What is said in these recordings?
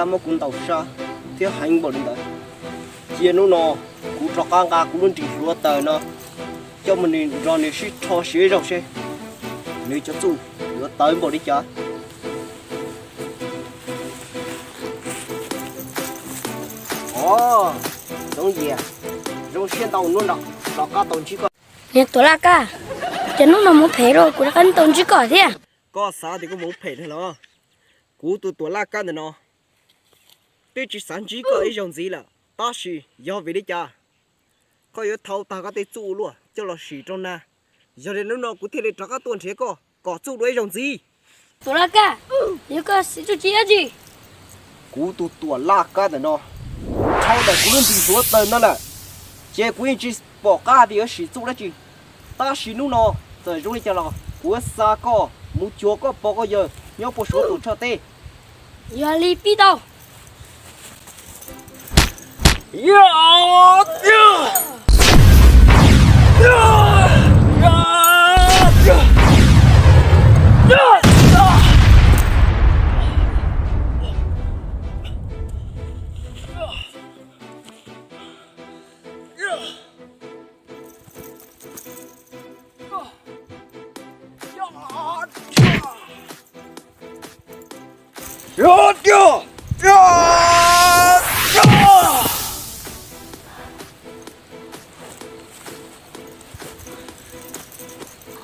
Muab kuv ntaus sab thiab heev npaum li ntawd. Cia hnub no kuv rov qab nqa kuv lub nrig hluav taws no coj mus nrog nws sib rho siv ib zaug seb nws cov txuj yuav tawv npaum li cas. Os, Ntxoov Yias, zoo siab ntau hnub no rov qab tau ntsib koj. Niag Tuam Laj Kab, cas hnub no mus phem rau kuv rov qab tau ntsib koj thiab. Koj xav tias kuv mus phem los? Kuv tus Tuam Laj Kab ntawm no twb tsis xav ntsib koj ib zaug ntxiv lawm, tab sis yog vim li cas koj yuav thau tag koj tej txuj ua luaj coj los sim rau nag? Yog li hnub no kuv thiaj li rov qab tuaj nrhiav koj kom txuj dua ib zaug ntxiv. Tuam Laj Kab, yog koj siv txuj ci dab tsi? Kuv tus Tuam Laj Kab ntawm no, kuv thau ntawm kuv lub nrig hluav taws no lawm, ces kuv yeej tsis pom qab tias yuav sim txuj dab tsi. Tab sis hnub no txawm zoo li cas los kuv yuav xa koj mus cuag koj pog koj yawg nyob puag saum tuam tshoj teb. Yog li pib tau.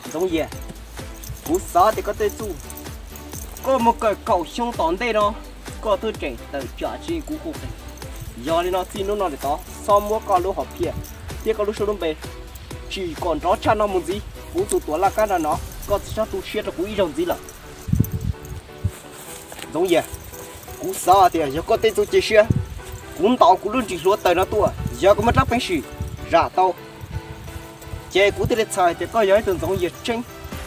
Ntxoov Yias, kuv xav tias koj tej txuj koj mus kawm kaum xyoo tom ntej no, koj twb tseem tawm tsam tsis kuv kuj qees. Yog li no txij hnub no lawm tod txhob muab koj lub hom phiaj thiab koj lub suab lub npe tsim kom nrov tshaj no mus ntxiv. Kuv tus Tuam Laj Kab no no, koj tsis txhob tu siab rau kuv ib zaug ntxiv lawm. Ntxoov Yias, kuv xav tias yog koj tej txuj cia siab, kuv ntaus kuv lub nrig hluav taws no tuaj, yog koj muaj rab peev xwm zam tau, ces kuv thiaj li txhais tias koj yog ib tug Ntxoov Yias tseeb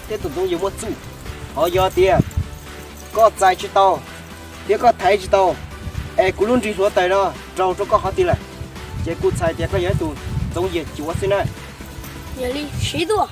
thiab tus Ntxoov Yias muaj txuj. Ho yog tias koj txais tsis tau thiab koj thaiv tsis tau, es kuv lub nrig hluav taws no raug rau koj qhov twg lawm, ces kuv txhais tias koj yog ib tug Ntxoov Yias cuav xwb na. Yog li siv tuaj.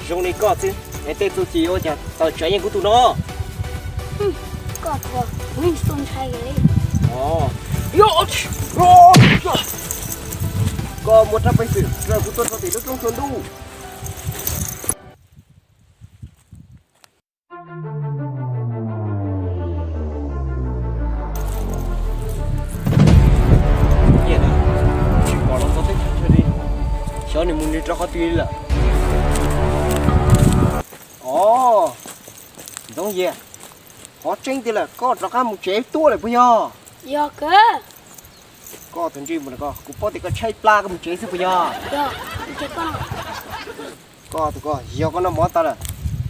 Zoo li koj xwb es tej txuj ci ua cas tawm tsam yeej kuv tus no. Koj thuam, kuv yeej tsis txaus ntshai li. Koj muaj rab peev xwm raws kuv tuaj rau tim lub roob tsaus ntuj. Tsis pom los txog teb chaws li, xyov nws mus nws rau qhov twg li lawm. Os, Ntxoov Yias, qhov tseeb tiag lawm koj rov qab mus tsev tuaj lawm puas yog? Yog kawg. Koj tus ntsej muag no, kuv paub tias koj tshaib plab koj mus tsev xwb puas yog? Koj tus ko yog koj noj mov tas lawm,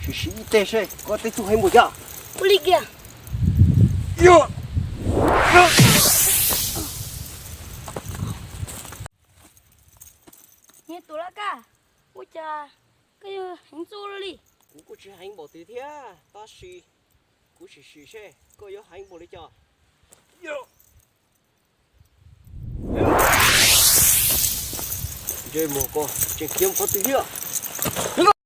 sim siv ib teg seb koj tej txuj heev npaum cas. Ua li kiag. Niag Tuam Laj Kab, ua cas koj yuav heev txuj li? Kuv kuj tsis heev npaum twg thiab, tab sis kuv sim sim seb koj yuav heev npaum li cas. Ntsej muag ko tseem khiav mus qhov twg thiab?